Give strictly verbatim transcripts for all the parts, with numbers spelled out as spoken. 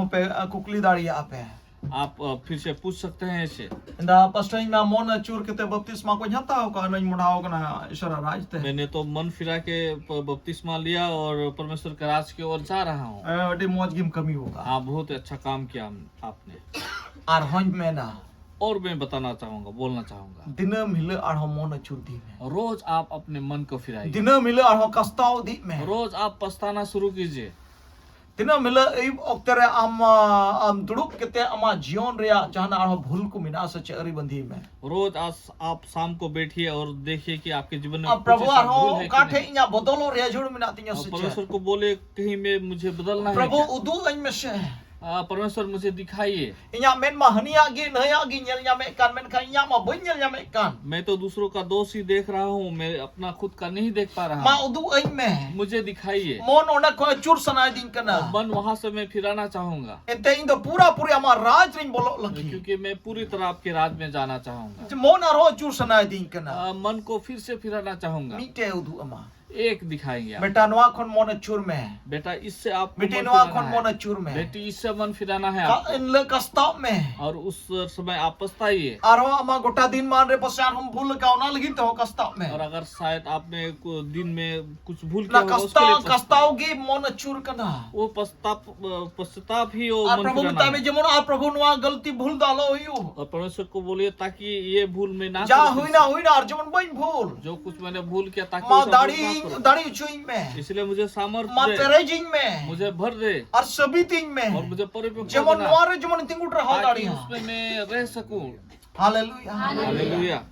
ᱯᱮ ᱠᱩᱠᱞᱤ ᱫᱟᱲᱮᱭᱟᱜᱼᱟ ᱯᱮ᱾ आप अ, फिर से पूछ सकते हैं इसे। ᱤᱧ ᱫᱚ ᱯᱟᱥᱴᱟᱨ ᱤᱧ ᱢᱟ ᱢᱚᱱ ᱟᱹᱪᱩᱨ ᱠᱟᱛᱮ ᱵᱟᱯᱛᱤᱥᱢᱟ ᱠᱚᱧ ᱦᱟᱛᱟᱣ ᱠᱟᱜᱼᱟ, ᱱᱚᱧ ᱢᱚᱲᱟᱣ ᱠᱟᱱᱟ ᱤᱥᱚᱨᱟ ᱨᱟᱡᱽ ᱛᱮ᱾ मैंने तो मन फिरा के प- बपतिस्मा लिया और परमेश्वर के राज की ओर जा रहा हूँ। ᱮ, ᱟᱹᱰᱤ ᱢᱚᱡᱽ ᱜᱮᱢ ᱠᱟᱹᱢᱤ ᱟᱠᱟᱫᱼᱟ᱾ हाँ, बहुत अच्छा काम किया हम- आपने। ᱟᱨᱦᱚᱸᱧ ᱢᱮᱱᱟ, और मैं बताना चाहूंगा, बोलना चाहूंगा, ᱫᱤᱱᱟᱹᱢ ᱦᱤᱞᱳᱜ ᱟᱨᱦᱚᱸ ᱢᱚᱱ ᱟᱹᱪᱩᱨ ᱤᱫᱤ ᱢᱮ᱾ रोज आप अपने मन को फिराइए। ᱫᱤᱱᱟᱹᱢ ᱦᱤᱞᱳᱜ ᱟᱨᱦᱚᱸ ᱠᱟᱥᱛᱟᱣ ᱤᱫᱤᱜ ᱢᱮ᱾ रोज आप पछताना शुरू कीजिए। ᱫᱤᱱᱟᱹᱢ ᱦᱤᱞᱳᱜ ᱟᱹᱭᱩᱵ ᱚᱠᱛᱮ ᱨᱮ ᱟᱢ, ᱟᱢ ᱫᱩᱲᱩᱵ ᱠᱟᱛᱮ ᱟᱢᱟᱜ ᱡᱤᱭᱚᱱ ᱨᱮᱭᱟᱜ ᱡᱟᱦᱟᱱᱟᱜ ᱟᱨᱦᱚᱸ ᱵᱷᱩᱞ ᱠᱚ ᱢᱮᱱᱟᱜᱼᱟ ᱥᱮ ᱪᱮᱫ, ᱟᱹᱨᱤ ᱵᱟᱸᱫᱷᱤ ᱢᱮ᱾ रोज आज आप शाम को बैठिए और देखिए कि आपके जीवन में ᱟᱨ कुछ ᱯᱨᱚᱵᱷᱩ ऐसा ᱟᱨᱦᱚᱸ भूल है कि ᱚᱠᱟ ᱴᱷᱮᱡ नहीं। ᱤᱧᱟᱹᱜ ᱵᱚᱫᱚᱞᱚᱜ ᱨᱮᱭᱟᱜ ᱡᱟᱹᱨᱩᱲ ᱢᱮᱱᱟᱜ ᱛᱤᱧᱟᱹ और ᱥᱮ परमेश्वर ᱪᱮᱫ? को बोले, कहीं में मुझे बदलना है ᱯᱨᱚᱵᱷᱩ क्या? ᱩᱫᱩᱜ ᱟᱹᱧ ᱢᱮᱥᱮ᱾ आ, परमेश्वर मुझे दिखाइए। ᱤᱧᱟᱹᱜ ᱢᱮᱫ ᱢᱟ ᱦᱟᱹᱱᱤᱭᱟᱜ ᱜᱮ ᱱᱟᱹᱭᱟᱜ ᱜᱮ ᱧᱮᱞ ᱧᱟᱢᱮᱫ ᱠᱟᱱ, ᱢᱮᱱᱠᱷᱟᱱ ᱤᱧᱟᱹᱜ ᱢᱟ ᱵᱟᱹᱧ ᱧᱮᱞ ᱧᱟᱢᱮᱫ ᱠᱟᱱ᱾ मैं तो दूसरों का दोष ही देख रहा हूँ, मैं अपना खुद का नहीं देख पा रहा ᱢᱟ हूँ। ᱩᱫᱩᱜ ᱟᱹᱧ ᱢᱮ᱾ मुझे दिखाइए। ᱢᱚᱱ ᱚᱸᱰᱮ ᱠᱷᱚᱱ ᱟᱹᱪᱩᱨ ᱥᱟᱱᱟᱭᱮᱫᱤᱧ ᱠᱟᱱᱟ᱾ और मन वहां से मैं फिराना चाहूंगा। ᱮᱱᱛᱮ ᱤᱧ ᱫᱚ ᱯᱩᱨᱟ ᱯᱩᱨᱤ ᱟᱢᱟᱜ ᱨᱟᱡᱽ ᱨᱤᱧ ᱵᱚᱞᱚᱜ ᱞᱟᱹᱜᱤᱫ᱾ क्योंकि मैं पूरी तरह आपके राज में जाना चाहूंगा। ᱢᱚᱱ ᱟᱨᱦᱚᱸ ᱟᱹᱪᱩᱨ ᱥᱟᱱᱟᱭᱮᱫᱤᱧ ᱠᱟᱱᱟ᱾ आ, मन को फिर से फिराना चाहूंगा। ᱢᱤᱫᱴᱮᱡ ᱩᱫᱩᱜ ᱟᱢᱟ᱾ एक दिखाएंगे आप। ᱵᱮᱴᱟ, ᱱᱚᱣᱟ ᱠᱷᱚᱱ ᱢᱚᱱ ᱟᱹᱪᱩᱨ ᱢᱮ᱾ बेटा, इससे आपको ᱵᱤᱴᱤ, मन ᱱᱚᱣᱟ फिराना ᱠᱷᱚᱱ ᱢᱚᱱ है। ᱟᱹᱪᱩᱨ ᱢᱮ᱾ बेटी, इससे मन फिराना है ᱠᱟ- आपको। ᱮᱱ ᱦᱤᱞᱳᱜ ᱠᱟᱥᱛᱟᱣ ᱢᱮ᱾ और उस समय आप पछताइए। ᱟᱨᱦᱚᱸ ᱟᱢᱟᱜ ᱜᱚᱴᱟ ᱫᱤᱱ ᱢᱟᱱ ᱨᱮ ᱯᱟᱥᱮ ᱟᱨᱦᱚᱸ ᱵᱷᱩᱞ ᱟᱠᱟᱫ, ᱚᱱᱟ ᱞᱟᱹᱜᱤᱫ ᱛᱮᱦᱚᱸ ᱠᱟᱥᱛᱟᱣ ᱢᱮ᱾ और अगर शायद आपने को- दिन में कुछ भूल ᱚᱱᱟ किया होगा, उसके लिए ᱠᱟᱥᱛᱟᱣ, पछताइए। ᱠᱟᱥᱛᱟᱣ ᱜᱮ ᱢᱚᱱ ᱟᱹᱪᱩᱨ ᱠᱟᱱᱟ᱾ वो पश्चाताप, पश्चाताप ही वो ᱟᱨ मन ᱯᱨᱚᱵᱷᱩ फिराना ᱢᱮᱛᱟᱭ ᱢᱮ, है। ᱡᱮᱢᱚᱱ ᱟᱨ ᱯᱨᱚᱵᱷᱩ ᱱᱚᱣᱟ ᱜᱟᱹᱞᱛᱤ ᱵᱷᱩᱞ ᱫᱚ ᱟᱞᱚ ᱦᱩᱭᱩᱜ᱾ और परमेश्वर को बोलिए, ताकि ये भूल मैं ना ᱡᱟ करूं। ᱦᱩᱭᱱᱟ ᱦᱩᱭᱱᱟ, ᱟᱨ ᱡᱮᱢᱚᱱ ᱵᱟᱹᱧ ᱵᱷᱩᱞ᱾ जो कुछ मैंने भूल किया, ताकि ᱢᱟ ऐसा भूल ᱫᱟᱲᱮ, ना करूं। ᱫᱟᱲᱮ ᱦᱚᱪᱚᱧ ᱢᱮ᱾ इसलिए मुझे सामर्थ्य ᱢᱟ ᱫᱮ, ᱯᱮᱨᱮᱡᱤᱧ ᱢᱮ᱾ मुझे भर दे। ᱟᱨ ᱥᱟᱹᱵᱤᱛᱤᱧ ᱢᱮ᱾ और मुझे परिपक्व ᱡᱮᱢᱚᱱ बना, ᱱᱚᱣᱟ ᱨᱮ ᱡᱮᱢᱚᱱ ᱛᱤᱸᱜᱩ ᱴᱟᱨᱦᱟᱣ ताकि ᱫᱟᱲᱮᱭᱟᱜ᱾ उसमें मैं रह सकूं। ᱦᱟᱞᱮᱞᱩᱭᱟ᱾ हालेलुया।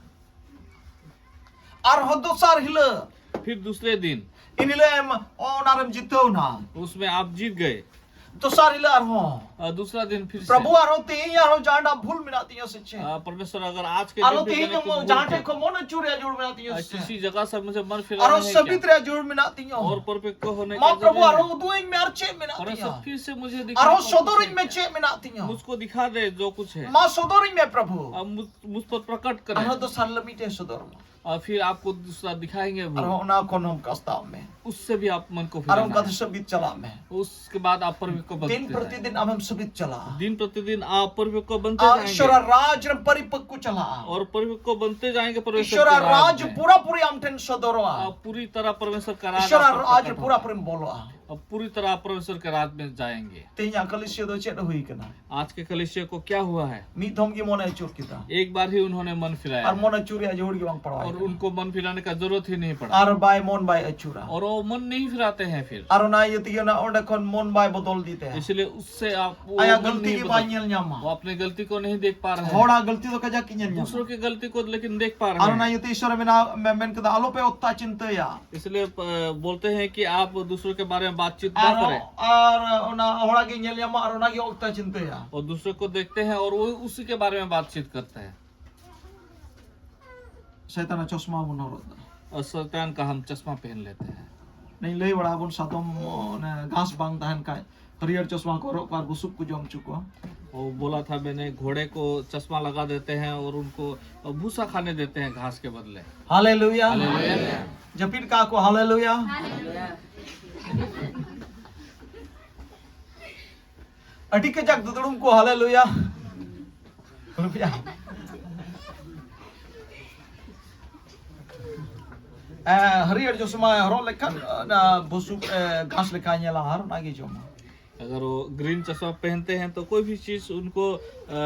ᱟᱨᱦᱚᱸ ᱫᱚᱥᱟᱨ ᱦᱤᱞᱳᱜ, फिर दूसरे दिन ᱮᱱ ᱦᱤᱞᱳᱜ ᱮᱢ, ᱚᱱᱟ ᱨᱮᱢ ᱡᱤᱛᱟᱹᱣ ᱱᱟ᱾ उसमें आप जीत गए। ᱫᱚᱥᱟᱨ ᱦᱤᱞᱳᱜ ᱟᱨᱦᱚᱸ, और दूसरा दिन फिर से। ᱯᱨᱚᱵᱷᱩ, ᱟᱨᱦᱚᱸ ᱛᱮᱦᱮᱧ ᱟᱨᱦᱚᱸ ᱡᱟᱦᱟᱸᱴᱟᱜ ᱵᱷᱩᱞ ᱢᱮᱱᱟᱜ ᱛᱤᱧᱟᱹ ᱥᱮ ᱪᱮᱫ? आ, परमेश्वर, अगर आज के ᱟᱨᱦᱚᱸ दिन भी ᱛᱮᱦᱮᱧ मैंने कुछ भूल ᱡᱟᱦᱟᱸ किया, ᱴᱷᱮᱡ ᱠᱷᱚᱱ ᱢᱚᱱ ᱟᱹᱪᱩᱨ ᱨᱮᱭᱟᱜ ᱡᱟᱹᱨᱩᱲ ᱢᱮᱱᱟᱜ ᱛᱤᱧᱟᱹ और ᱥᱮ ᱪᱮᱫ? किसी जगह से मुझे मन फिराना ᱟᱨᱦᱚᱸ है क्या? ᱥᱟᱹᱵᱤᱛ ᱨᱮᱭᱟᱜ ᱡᱟᱹᱨᱩᱲ ᱢᱮᱱᱟᱜ ᱛᱤᱧᱟᱹ᱾ और परिपक्व होने ᱢᱟ का ᱯᱨᱚᱵᱷᱩ, जरूरत ᱟᱨᱦᱚᱸ है। ᱩᱫᱩᱜ ᱟᱹᱧ ᱢᱮ ᱟᱨ ᱪᱮᱫ ᱢᱮᱱᱟᱜ ᱛᱤᱧᱟᱹ᱾ परमेश्वर, फिर से मुझे दिखा ᱟᱨᱦᱚᱸ दो ᱥᱚᱫᱚᱨ कुछ ᱟᱹᱧ ᱢᱮ है। ᱪᱮᱫ ᱢᱮᱱᱟᱜ ᱛᱤᱧᱟᱹ᱾ मुझको दिखा दे जो कुछ है। ᱢᱟ ᱥᱚᱫᱚᱨ ᱟᱹᱧ ᱢᱮ ᱯᱨᱚᱵᱷᱩ᱾ अब मुझ, मुझ पर प्रकट करें। ᱟᱨᱦᱚᱸ ᱫᱚᱥᱟᱨ ᱦᱤᱞᱳᱜ ᱢᱤᱫᱴᱮᱡ ᱥᱚᱫᱚᱨ ᱢᱟ᱾ और फिर आपको दूसरा दिखाएंगे वो। ᱟᱨᱦᱚᱸ ᱚᱱᱟ ᱠᱷᱚᱱ ᱦᱚᱸ ᱠᱟᱥᱛᱟᱣ ᱢᱮ᱾ उससे भी आप मन को ᱟᱨᱦᱚᱸ फिराना ᱚᱱᱠᱟ ᱫᱚ है। ᱥᱟᱹᱵᱤᱛ ᱪᱟᱞᱟᱜ ᱢᱮ᱾ उसके बाद आप परम युग को ᱵᱚᱫᱞ ᱫᱤᱱ ᱯᱨᱚᱛᱤᱫᱤᱱ ᱟᱢᱮᱢ ᱥᱟᱹᱵᱤᱛ ᱪᱟᱞᱟᱜᱼᱟ᱾ ᱫᱤᱱ ᱯᱨᱚᱛᱤᱫᱤᱱ ᱟᱯ ᱯᱚᱨᱤᱯᱚᱠᱠᱚ ᱵᱚᱱᱛᱮ ᱟᱨ ᱡᱟᱭᱮᱸᱜᱮ᱾ ᱤᱥᱚᱨᱟᱜ ᱨᱟᱡᱽ ᱨᱮᱢ ᱯᱚᱨᱤᱯᱚᱠᱠᱚ ᱪᱟᱞᱟᱜᱼᱟ᱾ ᱚᱨ ᱯᱚᱨᱤᱯᱚᱠᱠᱚ ᱵᱚᱱᱛᱮ ᱡᱟᱭᱮᱸᱜᱮ ᱯᱚᱨᱤᱯᱚᱠᱠᱚ ᱤᱥᱚᱨᱟᱜ ᱨᱟᱡᱽ ᱨᱮ᱾ ᱯᱩᱨᱟᱯᱩᱨᱤ ᱟᱢ ᱴᱷᱮᱱ ᱥᱚᱫᱚᱨᱚᱜᱼᱟ᱾ ᱟᱯ ᱯᱩᱨᱤ ᱛᱟᱨᱟ ᱯᱚᱨᱢᱮᱥᱚᱨ ᱠᱟ ᱨᱟᱡᱽ ᱤᱥᱚᱨᱟᱜ ᱟᱯ ᱨᱟᱡᱽ ᱯᱚᱨᱤᱯᱚᱠᱠᱚ ᱯᱩᱨᱟᱯᱩᱨᱤᱢ ᱵᱚᱞᱚᱜᱼᱟ᱾ ᱟᱯ ᱯᱩᱨᱤ ᱛᱟᱨᱟ ᱯᱚᱨᱢᱮᱥᱚᱨ ᱠᱟ ᱨᱟᱡᱽ ᱢᱮ ᱡᱟᱭᱮᱸᱜᱮ᱾ ᱛᱮᱦᱮᱧᱟᱜ ᱠᱟᱞᱤᱥᱤᱭᱟ ᱫᱚ ᱪᱮᱫ ᱦᱩᱭ ᱠᱟᱱᱟ? ᱟᱡ ᱠᱮ ᱠᱟᱞᱤᱥᱤᱭᱟ ᱠᱚ ᱠᱭᱟ ᱦᱩᱣᱟ ᱦᱟᱭ? ᱢᱤᱫ ᱫᱷᱚᱢ ᱜᱮ ᱢᱚᱱᱮ ᱟᱹᱪᱩᱨ ᱠᱮᱫᱟ᱾ ᱮᱠ ᱵᱟᱨ ᱦᱤ ᱩᱱᱦᱚᱱᱮ ᱢᱚᱱ ᱯᱷᱤᱨᱟᱭᱟ᱾ ᱟᱨ ᱢᱚᱱᱮ ᱟᱹᱪᱩᱨ ᱨᱮᱭᱟᱜ ᱡᱟᱹᱨᱩᱲ ᱜᱮ ᱵᱟᱝ ᱯᱟᱲᱟᱣᱟᱭ ᱠᱟᱱᱟ᱾ ᱩᱱᱠᱚ ᱢᱚᱱ ᱯᱷᱤᱨᱟᱱᱮ ᱠᱟ ᱡᱟᱨᱩᱨᱟᱛ ᱦᱤ ᱱᱤᱦᱤ ᱯᱟᱲᱟ᱾ ᱟᱨ ᱵᱟᱭ ᱢᱚᱱ ᱵᱟᱭ ᱟᱹᱪᱩᱨᱟ᱾ ᱟᱨ ᱣᱚ ᱢᱚᱱ ᱱᱤᱦᱤ ᱯᱷᱤᱨᱟᱛᱮ ᱦᱮᱸ ᱯᱷᱤᱨ᱾ ᱟᱨ ᱚᱱᱟ ᱤᱭᱟᱹ ᱛᱮᱜᱮ ᱚᱱᱟ ᱚᱸᱰᱮ ᱠᱷᱚᱱ ᱢᱚᱱ ᱵᱟᱭ ᱵᱚᱫᱚᱞ ᱤᱫᱤ ᱛᱟᱭᱟ᱾ ᱤᱥᱞᱤᱭᱮ ᱩᱥᱥᱮ ᱟᱯ ᱣᱚ ᱟᱭᱟᱜ ᱢᱚᱱ ᱜᱟᱹᱞᱛᱤ ᱱᱤᱦᱤ ᱜᱮ ᱵᱟᱭ ᱵᱚᱫᱚᱞ᱾ ᱧᱮᱞ ᱧᱟᱢᱟ᱾ ᱣᱚ ᱟᱯᱱᱮ ᱜᱟᱹᱞᱛᱤ ᱠᱚ ᱱᱤᱦᱤ ᱫᱮᱠᱷ ᱯᱟ ᱨᱟᱦᱮ ᱦᱮᱸ᱾ ᱦᱚᱲᱟᱜ ᱜᱟᱹᱞᱛᱤ ᱫᱚ ᱠᱟᱡᱟᱠ ᱜᱮ ᱧᱮᱞ ᱧᱟᱢᱟ᱾ ᱫᱩᱥᱨᱚ ᱠᱮ ᱜᱟᱹᱞᱛᱤ ᱠᱚ ᱞᱮᱠᱤᱱ ᱫᱮᱠᱷ ᱯᱟ ᱨᱟᱦᱮ ᱦᱮᱸ᱾ ᱟᱨ ᱚᱱᱟ ᱤᱭᱟᱹᱛᱮ ᱤᱥᱚᱨᱮ ᱢᱮᱱᱟ ᱢᱮ- ᱢᱮᱱ ᱠᱮᱫᱟ, ᱟᱞᱚᱯᱮ ᱚᱛᱛᱟ ᱪᱤᱱᱛᱟᱹᱭᱟ᱾ ᱤᱥᱞᱤᱭᱮ ᱵᱚᱞᱛᱮ ᱦᱮᱸ ᱠᱤ ᱟᱯ ᱫᱩᱥᱨᱚ ᱠᱮ ᱵᱟᱨᱮ ᱢᱮ ᱵᱟᱛᱪᱤᱛ ᱱᱟ ᱠᱟᱨᱮ᱾ ᱟᱨ ᱚᱱᱟ ᱦᱚᱲᱟᱜ ᱜᱮ ᱧᱮᱞ ᱧᱟᱢᱟ ᱟᱨ ᱚᱱᱟ ᱜᱮ ᱚᱛᱛᱟ ᱪᱤᱱᱛᱟᱹᱭᱟ᱾ ᱚᱨ ᱫᱩᱥᱨᱚ ᱠᱚ ᱫᱮᱠᱷᱛᱮ ᱦᱮᱸ ᱚᱨ ᱩᱥᱤ ᱠᱮ ᱵᱟᱨᱮ ᱢᱮ ᱵᱟᱛᱪᱤᱛ ᱠᱟᱨᱛᱮ ᱦᱮᱸ᱾ ᱥᱟᱭᱛᱟᱱᱟᱜ ᱪᱚᱥᱢᱟ ᱵᱚᱱ ᱦᱚᱨᱚᱜ ᱫᱟ᱾ ᱚᱨ ᱥᱟᱭᱛᱟᱱ ᱠᱟ ᱦᱟᱢ ᱪᱚᱥᱢᱟ ᱯᱮᱦᱮᱱ ᱞᱮᱛᱮ ᱦᱮᱸ᱾ ᱱᱤᱧ ᱞᱟᱹᱭ ᱵᱟᱲᱟ ᱟᱵᱚᱱ ᱥᱟᱫᱚᱢ ᱚᱱᱮ ᱜᱷᱟᱥ ᱵᱟᱝ ᱛᱟᱦᱮᱱ ᱠᱷᱟᱡ ᱦᱟᱹᱨᱭᱟᱹᱲ ᱪᱚᱥᱢᱟ ᱠᱚ ᱦᱚᱨᱚᱜ ᱠᱚᱣᱟ ᱟᱨ ᱵᱩᱥᱩᱵ ᱠᱚ ᱡᱚᱢ ᱦᱚᱪᱚ ᱠᱚᱣᱟ᱾ ᱚ, ᱵᱚᱞᱟ ᱛᱷᱟ ᱢᱮᱱᱮ ᱜᱷᱚᱲᱮ ᱠᱚ ᱪᱚᱥᱢᱟ ᱞᱟᱜᱟ ᱫᱮᱛᱮ ᱦᱮᱸ ᱚᱨ ᱩᱱᱠᱚ ᱵᱷᱩᱥᱟ ᱠᱷᱟᱱᱮ ᱫᱮᱛᱮ ᱦᱮᱸ ᱜᱷᱟᱥ ᱠᱮ ᱵᱚᱫᱞᱮ᱾ ᱦᱟᱞᱮᱞᱩᱭᱟ᱾ ᱦᱟᱞᱮᱞᱩᱭᱟ᱾ ᱡᱟᱹᱯᱤᱫ ᱠᱟᱜ ᱠᱚ, ᱦᱟᱞᱮᱞᱩᱭᱟ᱾ ᱟᱹᱰᱤ ᱠᱟᱡᱟᱠ ᱫᱩᱫᱲᱩᱢ ᱠᱚ, ᱦᱟᱞᱮᱞᱩᱭᱟ᱾ ᱦᱟᱞᱮᱞᱩᱭᱟ᱾ ᱮ, ᱦᱟᱹᱨᱭᱟᱹᱲ ᱪᱚᱥᱢᱟ ᱦᱚᱨᱚᱜ ᱞᱮᱠᱷᱟᱱ, ᱚᱱᱟ ᱵᱩᱥᱩᱵ, ᱮ, ᱜᱷᱟᱥ ᱞᱮᱠᱟ ᱧᱮᱞᱟ ᱟᱨ ᱚᱱᱟᱜᱮ ᱡᱚᱢᱟ᱾ अगर वो ग्रीन चश्मा पहनते हैं तो कोई भी चीज उनको, अ,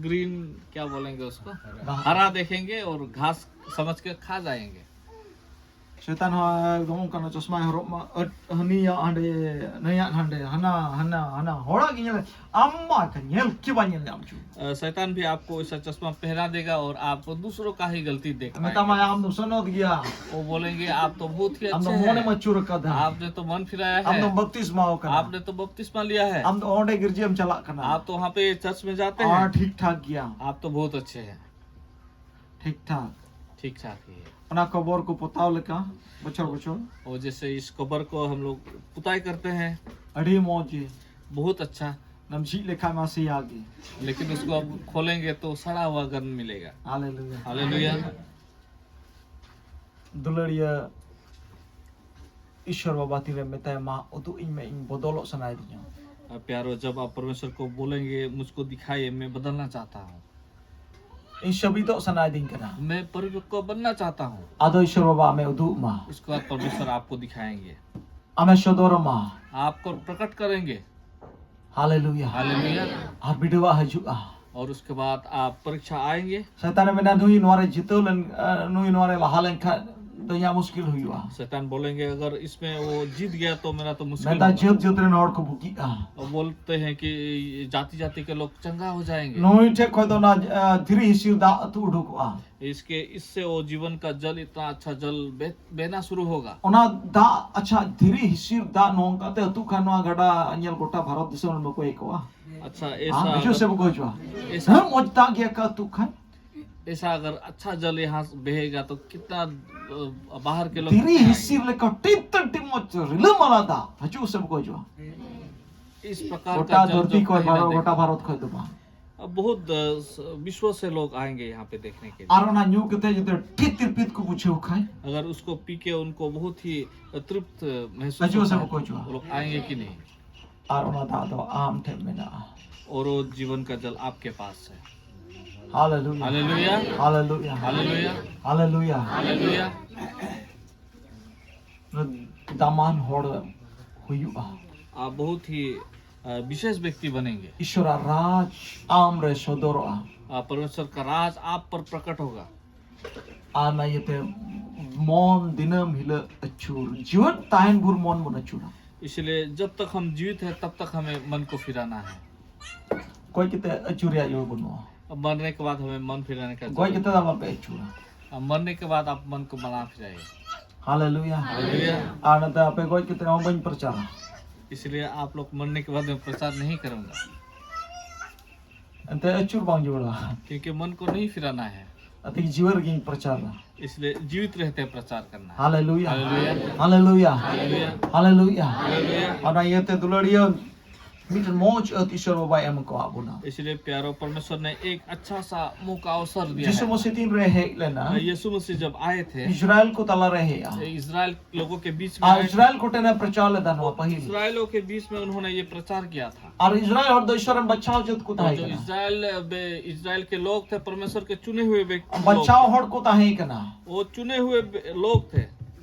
ग्रीन क्या बोलेंगे उसको? घास। हरा देखेंगे और घास समझ के खा जाएंगे। ᱥᱮᱛᱟᱱ ᱦᱚᱸ ᱮᱠᱫᱚᱢ ᱚᱱᱠᱟᱱᱟᱜ ᱪᱚᱥᱢᱟᱭ ᱦᱚᱨᱚᱜ ᱢᱟ, ᱟᱹᱰ-, ᱦᱟᱹᱱᱤᱭᱟᱜ ᱦᱟᱸᱰᱮ, ᱱᱟᱹᱭᱟᱜ ᱦᱟᱸᱰᱮ, ᱦᱟᱱᱟ, ᱦᱟᱱᱟ, ᱦᱟᱱᱟ, ᱦᱚᱲᱟᱜ ᱜᱮ ᱧᱮᱞ, ᱟᱢ ᱢᱟ ᱮᱠᱷᱟᱱ ᱧᱮᱞ ᱜᱮ ᱵᱟᱭ ᱧᱮᱞ ᱧᱟᱢ ᱦᱚᱪᱚ᱾ अ, शैतान भी आपको ऐसा चश्मा पहना देगा और आप दूसरों का ही गलती देख ᱢᱮᱛᱟᱢᱟᱭ, पाएंगे। ᱟᱢ ᱫᱚ ᱥᱚᱱᱚᱛ ᱜᱮᱭᱟ᱾ वो बोलेंगे, "आप तो बहुत ही ᱟᱢ ᱫᱚ अच्छे ᱢᱚᱱᱮᱢ हैं। ᱟᱹᱪᱩᱨ ᱟᱠᱟᱫᱟ᱾ आपने तो मन फिराया ᱟᱢ ᱫᱚ है। ᱵᱟᱯᱛᱤᱥᱢᱟ ᱟᱠᱟᱱᱟ᱾ आपने तो बपतिस्मा लिया है। ᱟᱢ ᱫᱚ ᱚᱸᱰᱮ ᱜᱤᱨᱡᱟᱹᱢ ᱪᱟᱞᱟᱜ ᱠᱟᱱᱟ᱾ आप तो वहाँ पे चर्च में जाते ᱟᱨ हैं। ᱴᱷᱤᱠ ᱴᱷᱟᱠ ᱜᱮᱭᱟ᱾ आप तो बहुत अच्छे हैं।" ᱴᱷᱤᱠ ᱴᱷᱟᱠ᱾ ठीक ठाक ही है। ᱚᱱᱟ ᱠᱚᱵᱚᱨ ᱠᱚ ᱯᱚᱛᱟᱣ ᱞᱮᱠᱟ ᱵᱚᱪᱷᱚᱨ ᱵᱚᱪᱷᱚᱨ᱾ और जैसे इस कब्र को हम लोग पुताई करते हैं। ᱟᱹᱰᱤ ᱢᱚᱡᱽ ᱜᱮ᱾ बहुत अच्छा। ᱱᱟᱢ ᱡᱷᱤᱡ ᱞᱮᱠᱷᱟᱱ ᱢᱟ ᱥᱮᱭᱟ ᱜᱮ᱾ लेकिन उसको आप खोलेंगे तो सड़ा हुआ गंध मिलेगा। ᱦᱟᱞᱮᱞᱩᱭᱟ᱾ हालेलुया। ᱫᱩᱞᱟᱹᱲᱤᱭᱟᱹ ᱤᱥᱚᱨ ᱵᱟᱵᱟ ᱛᱤᱨᱮ ᱢᱮᱛᱟᱭ, ᱢᱟ ᱩᱫᱩᱜ ᱤᱧ ᱢᱮ, ᱤᱧ ᱵᱚᱫᱚᱞᱚᱜ ᱥᱟᱱᱟᱭᱮᱫᱤᱧᱟ᱾ अब प्यारो, जब आप परमेश्वर को बोलेंगे, मुझको दिखाइए, मैं बदलना चाहता हूँ, ᱤᱧ ᱥᱟᱹᱵᱤᱫᱚᱜ ᱥᱟᱱᱟᱭᱮᱫᱤᱧ ᱠᱟᱱᱟ᱾ मैं परिपक्व बनना चाहता हूँ। ᱟᱫᱚ ᱤᱥᱚᱨ ᱵᱟᱵᱟ ᱟᱢᱮ ᱩᱫᱩᱜ ᱢᱟ, उसके बाद परमेश्वर आपको दिखाएंगे, ᱟᱢᱮ ᱥᱚᱫᱚᱨ ᱟᱢᱟ, आपको प्रकट करेंगे। ᱦᱟᱞᱮᱞᱩᱭᱟ᱾ हालेलुया। ᱟᱨ ᱵᱤᱰᱟᱹᱣᱟᱜ ᱦᱤᱡᱩᱜᱼᱟ᱾ और उसके बाद आप परीक्षा आएंगे। ᱥᱟᱭᱛᱟᱱᱮ ᱢᱮᱱᱟ, ᱱᱩᱭ ᱱᱚᱣᱟᱨᱮ ᱡᱤᱛᱟᱹᱣ ᱞᱮᱱ ᱟᱸ, ᱱᱩᱭ ᱱᱚᱣᱟᱨᱮ ᱞᱟᱦᱟ ᱞᱮᱱᱠᱷᱟᱱ ᱫᱚ ᱤᱧᱟᱹᱜ ᱢᱩᱥᱠᱤᱞ ᱦᱩᱭᱩᱜᱼᱟ᱾ शैतान बोलेंगे, अगर इसमें वो जीत गया तो मेरा तो मुश्किल ᱢᱮᱱᱫᱟ, होगा। ᱡᱟᱹᱛ ᱡᱟᱹᱛ ᱨᱮᱱ ᱦᱚᱲ ᱠᱚ ᱵᱩᱜᱤᱜᱼᱟ᱾ वो बोलते हैं कि जाति जाति के लोग चंगा हो जाएंगे। ᱱᱩᱭ ᱴᱷᱮᱡ ᱠᱷᱚᱡ ᱫᱚ ᱚᱱᱟ ᱟᱸ, ᱫᱷᱤᱨᱤ ᱦᱤᱥᱤᱨ ᱫᱟᱜ ᱟᱹᱛᱩ ᱩᱰᱩᱠᱚᱜᱼᱟ᱾ इसके इससे वो जीवन का जल, इतना अच्छा जल बह, बहना शुरू होगा। ᱚᱱᱟ ᱫᱟᱜ, ᱟᱪᱪᱷᱟ, ᱫᱷᱤᱨᱤ ᱦᱤᱥᱤᱨ ᱫᱟᱜ ᱱᱚᱝᱠᱟᱛᱮ ᱟᱹᱛᱩ ᱠᱷᱟᱱ ᱱᱚᱣᱟ ᱜᱟᱰᱟ ᱧᱮᱞ ᱜᱚᱴᱟ ᱵᱷᱟᱨᱚᱛ ᱫᱤᱥᱚᱢ ᱨᱮ ᱵᱟᱠᱚ ᱟᱹᱭᱠᱟᱹᱣᱟ᱾ अच्छा, हाँ, ऐसा ᱦᱤᱡᱩᱜ ᱥᱮ अगर, ᱵᱟᱠᱚ ᱦᱤᱡᱩᱜᱼᱟ? ऐसा, ᱦᱮᱸ, ᱢᱚᱡᱽ ᱫᱟᱜ ᱜᱮᱭᱟ ᱠᱟ ᱟᱹᱛᱩ ᱠᱷᱟᱱ᱾ ऐसा अगर अच्छा जल यहाँ से बहेगा तो कितना अ, बाहर के लोग ᱫᱷᱤᱨᱤ आएंगे। ᱦᱤᱥᱤᱨ ᱞᱮᱠᱟ ᱴᱤᱯ ᱛᱮ ᱴᱤᱯ ᱢᱚᱡᱽ ᱨᱤᱞᱟᱹᱢᱟᱞᱟ ᱫᱟᱜ ᱦᱤᱡᱩᱜ ᱥᱮ ᱵᱟᱠᱚ ᱦᱤᱡᱩᱜᱼᱟ? इस प्रकार ᱜᱚᱴᱟ का जल ᱫᱷᱟᱹᱨᱛᱤ जो ᱠᱷᱚᱡ कहीं ना ᱵᱷᱟᱨᱚᱛ, देखा। ᱜᱚᱴᱟ ᱵᱷᱟᱨᱚᱛ ᱠᱷᱚᱡ ᱫᱚ ᱵᱟᱝ᱾ अब बहुत अ, स- विश्व से लोग आएंगे यहाँ पे देखने के लिए। ᱟᱨ ᱚᱱᱟ ᱧᱩ ᱠᱟᱛᱮ ᱡᱩᱫᱤ ᱴᱷᱤᱠ ᱛᱤᱨᱯᱤᱛ ᱠᱚ ᱵᱩᱡᱷᱟᱹᱣ ᱠᱷᱟᱡ, अगर उसको पी के उनको बहुत ही तृप्त महसूस ᱦᱤᱡᱩᱜ ᱥᱮ होता है, ᱵᱟᱠᱚ ᱦᱤᱡᱩᱜᱼᱟ? वो लोग आएंगे कि नहीं? ᱟᱨ ᱚᱱᱟ ᱫᱟᱜ ᱫᱚ ᱟᱢ ᱴᱷᱮᱱ ᱢᱮᱱᱟᱜᱼᱟ᱾ और वो जीवन का जल आपके पास है। ᱦᱟᱞᱮᱞᱩᱭᱟ᱾ ᱦᱟᱞᱮᱞᱩᱭᱟ᱾ ᱦᱟᱞᱮᱞᱩᱭᱟ᱾ ᱦᱟᱞᱮᱞᱩᱭᱟ᱾ ᱦᱟᱞᱮᱞᱩᱭᱟ᱾ ᱦᱟᱞᱮᱞᱩᱭᱟ᱾ ᱫᱟᱢᱟᱱ ᱦᱚᱲ ᱦᱩᱭᱩᱜᱼᱟ᱾ आप बहुत ही अ, विशेष व्यक्ति बनेंगे। ᱤᱥᱚᱨᱟᱜ ᱨᱟᱡᱽ ᱟᱢ ᱨᱮ ᱥᱚᱫᱚᱨᱚᱜᱼᱟ᱾ अ, परमेश्वर का राज आप पर प्रकट होगा। ᱟᱨ ᱚᱱᱟ ᱤᱭᱟᱹᱛᱮ ᱢᱚᱱ ᱫᱤᱱᱟᱹᱢ ᱦᱤᱞᱳᱜ ᱟᱹᱪᱩᱨ, ᱡᱤᱣᱮᱫ ᱛᱟᱦᱮᱱ ᱵᱷᱳᱨ ᱢᱚᱱ ᱵᱚᱱ ᱟᱹᱪᱩᱨᱟ᱾ इसलिए जब तक हम जीवित हैं तब तक हमें मन को फिराना है। ᱜᱚᱡ ᱠᱟᱛᱮ ᱟᱹᱪᱩᱨ ᱨᱮᱭᱟᱜ ᱤᱭᱟᱹ ᱵᱟᱹᱱᱩᱜᱼᱟ᱾ अब मरने के बाद हमें मन फिराने का ᱜᱚᱡ जरूरत ᱠᱟᱛᱮ ᱫᱚ ᱵᱟᱯᱮ ᱟᱹᱪᱩᱨᱟ᱾ नहीं। अब मरने के बाद आप मन को मना फिराइए। ᱦᱟᱞᱮᱞᱩᱭᱟ᱾ ᱦᱟᱞᱮᱞᱩᱭᱟ᱾ ᱟᱨ ᱱᱚᱛᱮ ᱟᱯᱮ ᱜᱚᱡ ᱠᱟᱛᱮ ᱦᱚᱸ ᱵᱟᱹᱧ ᱯᱨᱚᱪᱟᱨᱟ᱾ इसलिए आप लोग मरने के बाद मैं प्रचार नहीं करूंगा। ᱮᱱᱛᱮ ᱟᱹᱪᱩᱨ ᱵᱟᱝ ᱡᱩᱲᱟ᱾ क्योंकि मन को नहीं फिराना है। ᱟᱛᱮ ᱡᱤᱣᱮᱫ ᱨᱮᱜᱮᱧ ᱯᱨᱚᱪᱟᱨᱟ᱾ इसलिए जीवित रहते प्रचार करना है। ᱦᱟᱞᱮᱞᱩᱭᱟ᱾ ᱦᱟᱞᱮᱞᱩᱭᱟ᱾ ᱦᱟᱞᱮᱞᱩᱭᱟ᱾ ᱦᱟᱞᱮᱞᱩᱭᱟ᱾ ᱦᱟᱞᱮᱞᱩᱭᱟ᱾ ᱦᱟᱞᱮᱞᱩᱭᱟ᱾ ᱚᱱᱟ ᱤᱭᱟᱹᱛᱮ ᱫᱩᱞᱟᱹᱲᱤᱭᱟᱹ ᱢᱤᱫᱴᱮᱱ ᱢᱚᱡᱽ ᱟᱹᱛ ᱤᱥᱚᱨ ᱵᱟᱵᱟᱭ ᱮᱢ ᱠᱟᱣᱟᱫ ᱵᱚᱱᱟ᱾ इसलिए प्यारो, परमेश्वर ने एक अच्छा सा मौका अवसर दिया ᱡᱤᱥᱩ है। ᱢᱚᱥᱤ ᱛᱤᱱ ᱨᱮ ᱦᱮᱡ ᱞᱮᱱᱟ, यीशु मसीह जब आए थे, ᱤᱥᱨᱟᱭᱮᱞ ᱠᱚ ᱛᱟᱞᱟᱨᱮ ᱦᱮᱡᱼᱟ᱾ इजराइल लोगों के बीच में ᱟᱨ आए थे। ᱤᱥᱨᱟᱭᱮᱞ ᱠᱚ ᱴᱷᱮᱱ ᱮ ᱯᱨᱚᱪᱟᱨ ᱞᱮᱫᱟ ᱱᱚᱣᱟ ᱯᱟᱹᱦᱤᱞ᱾ इसराइलों के बीच में उन्होंने ये प्रचार किया था। ᱟᱨ ᱤᱥᱨᱟᱭᱮᱞ ᱦᱚᱲ ᱫᱚ ᱤᱥᱚᱨ ᱨᱮᱱ ᱵᱟᱪᱷᱟᱣ ᱡᱟᱹᱛ ᱠᱚ और ᱛᱟᱦᱮᱸ जो ᱠᱟᱱᱟ᱾ इसराइल, बे- इसराइल के लोग थे, परमेश्वर के चुने हुए व्यक्ति लोग ᱵᱟᱪᱷᱟᱣ थे। ᱦᱚᱲ ᱠᱚ ᱛᱟᱦᱮᱸ ᱠᱟᱱᱟ᱾ वो चुने हुए बे- लोग थे।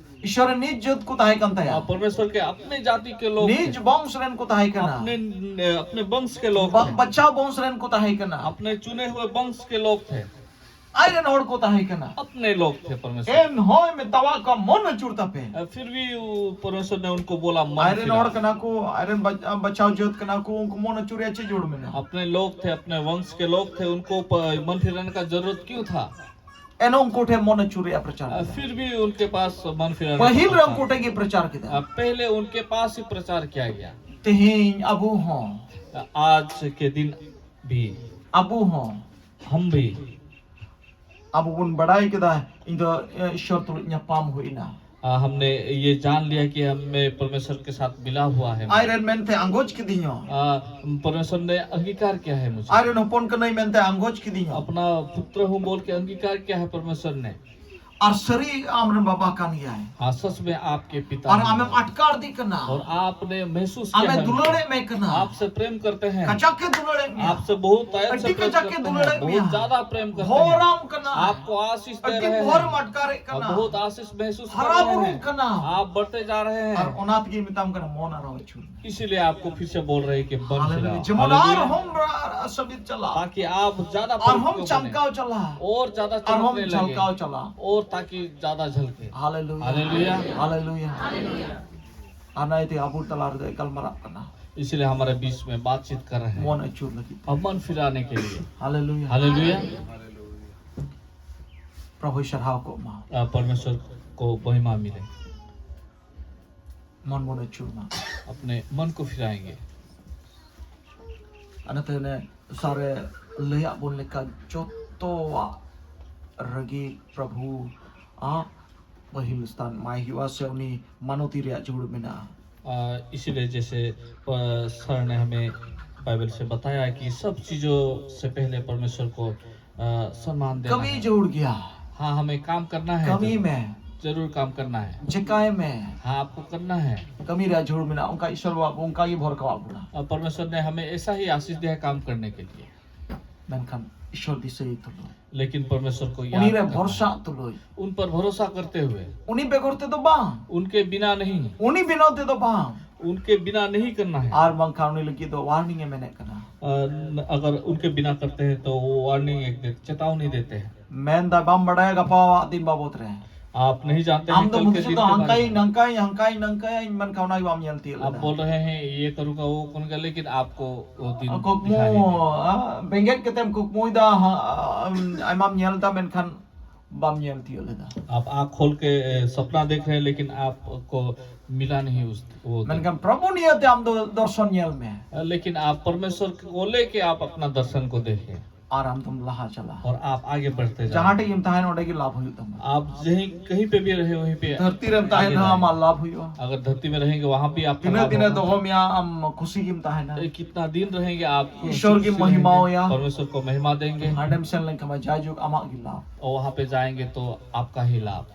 ᱤᱥᱚᱨ ᱨᱮᱱ ᱱᱤᱡ ᱡᱟᱹᱛ ᱠᱚ ᱛᱟᱦᱮᱸ ᱠᱟᱱ ᱛᱟᱭᱟ᱾ और परमेश्वर के अपने जाति के लोग ᱱᱤᱡ थे। ᱵᱚᱝᱥ ᱨᱮᱱ ᱠᱚ ᱛᱟᱦᱮᱸ ᱠᱟᱱᱟ᱾ अपने अपने वंश के लोग ᱵᱟ- थे। ᱵᱟᱪᱷᱟᱣ ᱵᱚᱝᱥ ᱨᱮᱱ ᱠᱚ ᱛᱟᱦᱮᱸ ᱠᱟᱱᱟ᱾ अपने चुने हुए वंश के लोग थे। ᱟᱡ ᱨᱮᱱ ᱦᱚᱲ ᱠᱚ ᱛᱟᱦᱮᱸ ᱠᱟᱱᱟ᱾ अपने लोग थे परमेश्वर। ᱮᱱ ᱦᱚᱸᱭ ᱢᱮᱛᱟᱣᱟᱜ ᱠᱚᱣᱟ, ᱢᱚᱱ ᱟᱹᱪᱩᱨ ᱛᱟᱯᱮ᱾ फिर भी वो परमेश्वर ने उनको बोला, मन ᱟᱡ ᱨᱮᱱ ᱦᱚᱲ फिराओ। ᱠᱟᱱᱟ ᱠᱚ, ᱟᱡ ᱨᱮᱱ ᱵᱟᱪ- ᱵᱟᱪᱷᱟᱣ ᱡᱟᱹᱛ ᱠᱟᱱᱟ ᱠᱚ, ᱩᱱᱠᱩ ᱢᱚᱱ ᱟᱹᱪᱩᱨ ᱨᱮᱭᱟᱜ ᱪᱮᱫ ᱡᱟᱹᱨᱩᱲ ᱢᱮᱱᱟᱜᱼᱟ? अपने लोग थे, अपने वंश के लोग थे, उनको प- मन फिराने का जरूरत क्यों था? ᱮᱱ ᱦᱚᱸ ᱩᱱᱠᱩ ᱴᱷᱮᱱ ᱢᱚᱱ ᱟᱹᱪᱩᱨ ᱨᱮᱭᱟᱜ ᱯᱨᱚᱪᱟᱨ ᱠᱮᱫᱟ᱾ फिर भी उनके पास मन फिराने ᱯᱟᱹᱦᱤᱞ ᱨᱮ का ᱩᱱᱠᱩ ᱴᱷᱮᱱ ᱜᱮ ᱯᱨᱚᱪᱟᱨ ᱠᱮᱫᱟ᱾ पहले उनके पास ही प्रचार किया गया। ᱛᱮᱦᱮᱧ ᱟᱵᱚ ᱦᱚᱸ, आज के दिन भी ᱟᱵᱚ ᱦᱚᱸ, हम भी ᱟᱵᱚ ᱵᱚᱱ ᱵᱟᱲᱟᱭ ᱠᱮᱫᱟ, ᱤᱧ ᱫᱚ ᱮ, ᱤᱥᱚᱨ ᱛᱩᱞᱩᱡ ᱧᱟᱯᱟᱢ ᱦᱩᱭᱱᱟ᱾ आ, हमने ये जान लिया कि हमें परमेश्वर के साथ मिला हुआ है। ᱟᱡ ᱨᱮᱱ ᱢᱮᱱᱛᱮ ᱟᱸᱜᱚᱪ ᱠᱤᱫᱤᱧᱟ᱾ आ, परमेश्वर ने अंगीकार किया है मुझे। ᱟᱡ ᱨᱮᱱ ᱦᱚᱯᱚᱱ ᱠᱟᱹᱱᱟᱹᱧ ᱢᱮᱱᱛᱮ ᱟᱸᱜᱚᱪ ᱠᱤᱫᱤᱧᱟ᱾ अपना पुत्र हूँ बोल के अंगीकार किया है परमेश्वर ने। ᱟᱨ ᱥᱟᱹᱨᱤ ᱟᱢ ᱨᱮᱱ ᱵᱟᱵᱟ ᱠᱟᱱ ᱜᱮᱭᱟᱭ᱾ हाँ, सच में आपके पिता ᱟᱨ हैं। ᱟᱢᱮᱢ ᱟᱴᱠᱟᱨ ᱫᱤ ᱠᱟᱱᱟ᱾ और आपने महसूस किया ᱟᱢᱮ है ᱫᱩᱞᱟᱹᱲᱮᱫ उनको। ᱢᱮ ᱠᱟᱱᱟ᱾ आपसे प्रेम करते हैं। ᱠᱟᱡᱟᱠ ᱮ ᱫᱩᱞᱟᱹᱲᱮᱫ ᱢᱮᱭᱟ᱾ आपसे बहुत दया से ᱟᱹᱰᱤ प्रेम ᱠᱟᱡᱟᱠ ᱮ करते हैं। ᱫᱩᱞᱟᱹᱲᱮᱫ ᱢᱮᱭᱟ᱾ बहुत ज्यादा प्रेम करते ᱦᱚᱨᱟᱢ हैं। ᱠᱟᱱᱟ᱾ आपको आशीष दे ᱟᱹᱰᱤ रहे ᱵᱷᱚᱨ हैं। ᱟᱴᱠᱟᱨᱮᱫ और ᱠᱟᱱᱟ᱾ बहुत आशीष महसूस कर ᱦᱟᱨᱟ रहे ᱵᱩᱨᱩᱜ हैं। ᱠᱟᱱᱟ᱾ आप बढ़ते जा रहे ᱟᱨ हैं। ᱚᱱᱟ ᱛᱮᱜᱮ ᱢᱮᱛᱟᱢ ᱠᱟᱱᱟ, ᱢᱚᱱ ᱟᱨᱚ ᱟᱹᱪᱩᱨ ᱢᱮ᱾ इसीलिए आपको फिर से बोल रहे हैं कि मन ᱦᱟᱞᱮᱞᱩᱭᱟ᱾ फिराओ। ᱡᱮᱢᱚᱱ हालेलुया। ᱟᱨᱦᱚᱸ ᱥᱟᱵᱤᱛ ᱪᱟᱞᱟᱜ᱾ ताकि आप ज्यादा ᱟᱨᱦᱚᱸ पवित्र बने। ᱪᱟᱢᱠᱟᱣ ᱪᱟᱞᱟᱜ᱾ और ज्यादा ᱟᱨᱦᱚᱸ चमकने लगे। ᱡᱷᱟᱞᱠᱟᱣ ᱪᱟᱞᱟᱜ᱾ और ताकि ज्यादा झलके। ᱦᱟᱞᱮᱞᱩᱭᱟ᱾ ᱦᱟᱞᱮᱞᱩᱭᱟ᱾ ᱦᱟᱞᱮᱞᱩᱭᱟ᱾ ᱟᱨ ᱱᱚᱜᱼᱚᱭ ᱛᱮ ᱟᱵᱚ ᱛᱟᱞᱟ ᱨᱮᱫᱚ ᱜᱟᱞᱢᱟᱨᱟᱜ ᱠᱟᱱᱟ᱾ इसलिए हमारे बीच में बातचीत कर रहे हैं। ᱢᱚᱱ ᱟᱹᱪᱩᱨ ᱞᱟᱹᱜᱤᱫ᱾ अब मन फिराने के लिए। ᱦᱟᱞᱮᱞᱩᱭᱟ᱾ हालेलुया। ᱯᱨᱚᱵᱷᱩᱭ ᱥᱟᱨᱦᱟᱣ ᱠᱚᱜ ᱢᱟ᱾ आ, परमेश्वर को महिमा मिले। ᱢᱚᱱ ᱵᱚᱱ ᱟᱹᱪᱩᱨ ᱢᱟ᱾ अपने मन को फिराएंगे। ᱚᱱᱟᱛᱮ ᱚᱱᱮ ᱥᱟᱨᱮ ᱞᱟᱹᱭᱟᱜ ᱵᱚᱱ ᱞᱮᱠᱟ ᱡᱚᱛᱚᱣᱟᱜ ᱨᱟᱹᱜᱤ ᱯᱨᱚᱵᱷᱩ ᱟᱜ ᱯᱟᱹᱦᱤᱞ ᱥᱛᱷᱟᱱ ᱮᱢᱟᱭ ᱦᱩᱭᱩᱜᱼᱟ, ᱥᱮ ᱩᱱᱤ ᱢᱟᱱᱚᱛᱤ ᱨᱮᱭᱟᱜ ᱡᱟᱹᱨᱩᱲ ᱢᱮᱱᱟᱜᱼᱟ᱾ अ, इसीलिए जैसे, अ, सर ने हमें बाइबल से बताया कि सब चीजों से पहले परमेश्वर को, अ, सम्मान देना कमी है। जरूर गया। हाँ, हमें काम करना है कमी जरूर। में जरूर काम करना है। ᱪᱮᱠᱟᱭ ᱢᱮ᱾ हाँ, आपको करना है। ᱠᱟᱹᱢᱤ ᱨᱮᱭᱟᱜ ᱡᱷᱩᱲ ᱢᱮᱱᱟᱜᱼᱟ, ᱚᱱᱠᱟ ᱤᱥᱚᱨ ᱵᱟᱵᱟ ᱚᱱᱠᱟ ᱜᱮ ᱵᱷᱚᱨ ᱠᱟᱣᱟᱜ ᱵᱚᱱᱟ᱾ और परमेश्वर ने हमें ऐसा ही आशीष दिया है काम करने के लिए। ᱢᱮᱱᱠᱷᱟᱱ ᱤᱥᱚᱨ ᱫᱤᱥᱟᱹᱭ ᱛᱩᱞᱩᱡ, लेकिन परमेश्वर को ᱩᱱᱤ याद ᱨᱮ करना है। ᱵᱷᱚᱨᱥᱟ ᱛᱩᱞᱩᱡ, उन पर भरोसा करते हुए, ᱩᱱᱤ ᱵᱮᱜᱚᱨ ᱛᱮᱫᱚ ᱵᱟᱝ, उनके बिना नहीं, ᱩᱱᱤ ᱵᱮᱜᱚᱨ ᱛᱮᱫᱚ ᱵᱟᱝ᱾ उनके बिना नहीं करना है। ᱟᱨ ᱵᱟᱝᱠᱷᱟᱱ ᱩᱱᱤ ᱞᱟᱹᱜᱤᱫ ᱫᱚ ᱣᱟᱨᱱᱤᱝ ᱮ ᱢᱮᱱᱮᱫ ᱠᱟᱱᱟ᱾ अ, न- अगर उनके बिना करते हैं तो वो वार्निंग एक दे-, चेतावनी देते हैं। ᱢᱮᱱᱫᱟ, ᱵᱟᱢ ᱵᱟᱰᱟᱭᱟ ᱜᱟᱯᱟᱣᱟᱜ ᱫᱤᱱ ᱵᱟᱵᱚᱫ ᱨᱮ᱾ आप नहीं जानते ᱟᱢ हैं ᱫᱚ कल के ᱢᱩᱫᱤᱥ दिन ᱫᱚ के बारे ᱦᱟᱱᱠᱟᱭ में। ᱱᱟᱝᱠᱟᱭ ᱦᱟᱱᱠᱟᱭ ᱱᱟᱝᱠᱟᱭ, ᱢᱮᱱᱠᱷᱟᱱ ᱚᱱᱟ ᱜᱮ ᱵᱟᱢ ᱧᱮᱞ ᱛᱤᱭᱳᱜ आप ᱞᱮᱫᱟ᱾ बोल रहे हैं ये करूँगा वो करूँगा, लेकिन आपको वो दिन ᱠᱩᱠᱢᱩ, दिखाई नहीं दिया। ᱟ, ᱵᱮᱸᱜᱮᱫ ᱠᱟᱛᱮᱢ ᱠᱩᱠᱢᱩᱭᱮᱫᱟ, ᱦᱟ, ᱟᱢ, ᱟᱭᱢᱟᱢ ᱧᱮᱞ ᱮᱫᱟ, ᱢᱮᱱᱠᱷᱟᱱ ᱵᱟᱢ ᱧᱮᱞ ᱛᱤᱭᱳᱜ ᱞᱮᱫᱟ᱾ आप आँख खोल के, ए, सपना देख रहे हैं, लेकिन आपको मिला नहीं उस वो दिन। ᱢᱮᱱᱠᱷᱟᱱ ᱯᱨᱚᱵᱷᱩ ᱱᱤᱭᱟᱹᱛᱮ ᱟᱢ ᱫᱚ ᱫᱚᱨᱥᱚᱱ ᱧᱮᱞ ᱢᱮ᱾ लेकिन आप परमेश्वर को लेके आप अपना दर्शन को देखें ᱟᱨ ᱟᱢ ᱫᱚᱢ ᱞᱟᱦᱟ ᱪᱟᱞᱟᱜᱼᱟ᱾ और आप आगे बढ़ते जाएं। ᱡᱟᱦᱟᱸ ᱴᱷᱮᱡ ᱜᱮᱢ ᱛᱟᱦᱮᱱ, ᱚᱸᱰᱮ ᱜᱮ ᱞᱟᱵᱷ ᱦᱩᱭᱩᱜ ᱛᱟᱢᱟ᱾ आप यहीं कहीं पे भी रहे, वहीं पे ᱫᱷᱟᱹᱨᱛᱤ ᱨᱮᱢ आगे ᱛᱟᱦᱮᱱ ᱨᱮᱦᱚᱸ रहें। ᱟᱢᱟᱜ ᱞᱟᱵᱷ ᱦᱩᱭᱩᱜᱼᱟ᱾ अगर धरती में रहेंगे, वहाँ भी आपका ᱛᱤᱱᱟᱹᱜ लाभ ᱫᱤᱱᱮ होगा। ᱫᱚᱦᱚ ᱢᱮᱭᱟ, ᱟᱢ ᱠᱷᱩᱥᱤ ᱜᱮᱢ ᱛᱟᱦᱮᱱᱟ᱾ ए, कितना दिन रहेंगे आप ईश्वर की खुशी से महिमा रहेंगे, होया। परमेश्वर को महिमा देंगे। ᱦᱟᱸᱰᱮᱢ ᱥᱮᱱ ᱞᱮᱱᱠᱷᱟᱱ ᱢᱟ ᱡᱟᱭᱡᱩᱜᱽ ᱟᱢᱟᱜ ᱜᱮ ᱞᱟᱵᱷ᱾ और वहाँ पे जाएंगे तो आपका ही लाभ।